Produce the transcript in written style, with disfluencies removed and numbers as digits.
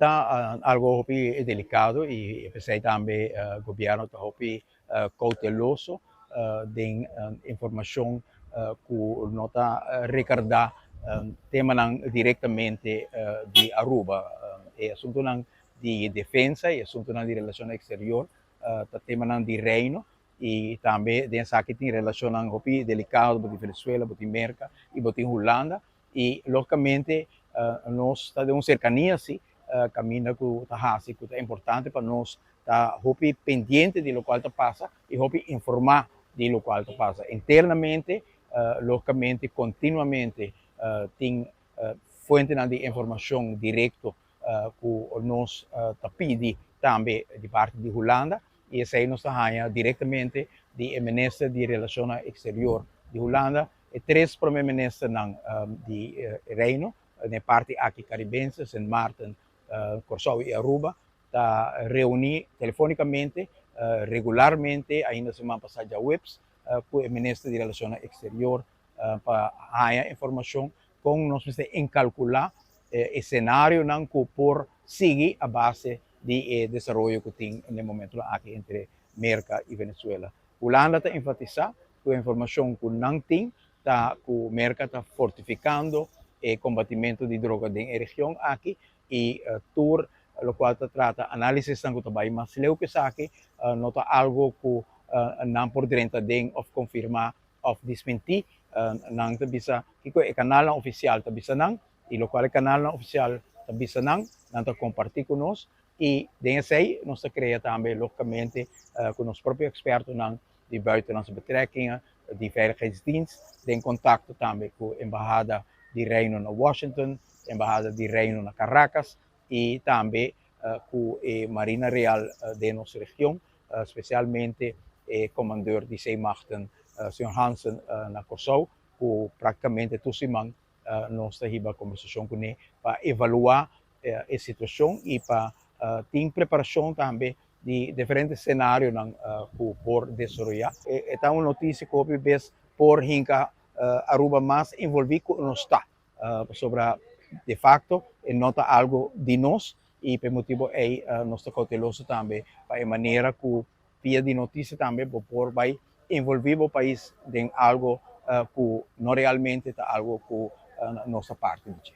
Ta algo hopi delicado y p'esey tambe gobierno ta hopi cauteloso den informacion cu no ta recarda temanan directamente di Aruba. E asuntonan di defensa y asuntonan di relacion exterior ta temanan di Reino y tambe den esaki tin relacionnan hopi delicado, bo tin Venezuela, bo tin Merca y bo tin Hulanda y logicamente nos ta den un cercania si caminda cu ta haci cu ta importante pa nos ta hopi pendiente di locual ta pasa y hopi informa di locual ta pasa. Internamente, logicamente, continuamente tin fuentenan di informacion directo cu nos ta pidi tambe di parti di Hulanda y esey nos ta haya directamente di e minister di Relacionnan Exterior di Hulanda, e tres prome ministernan di Reino den e parti aki Caribense, Sint Maarten, Corsou y Aruba, ta reuni telefonicamente regularmente, ainda siman pasa djaweps, cu e minister di Relacionnan Exterior pa haya informacion con nos mester encalcula e scenarionan cu por sigui a base di e desaroyo cu tin na e momentonan aki entre Merca y Venezuela. Hulanda ta enfatisa cu e informacion cu nan tin ta cu Merca ta fortificando e combatimento di droga den e region aki y tur locual ta trata analisisnan cu ta bay mas leu cu esaki no ta algo cu nan por drenta den of confirma of desmenti. Nan ta bisa kico e canalnan oficial ta bisa nan y locual e canalnan oficial ta bisa nan, nan ta comparti cu nos y den esey nos ta crea tambe logicamente cu nos propio expertonan di Buitenlandse Betrekkingen, di Veiligheidsdienst, den contacto tambe cu Embahada di Reino na Washington, Embahada di Reino na Caracas y tambe cu e Marina Real den nos region, specialmente e commandeur di Zeemachten, señor Hansen na Corsou, cu practicamente tur siman nos ta hiba conversacion cune pa evalua e situacion y pa tin preparacion tambe di diferente scenarionan cu por desaroya. E ta un noticia cu hopi bes por hinca Aruba mas envolvi cu nos ta, pasobra de facto e no ta algo di nos y p'e motibo ey nos ta cauteloso tambe pa e manera cu via di noticia tambe bo por bay envolvi bo pais den algo cu no realmente ta algo cu nos ta parti di dje.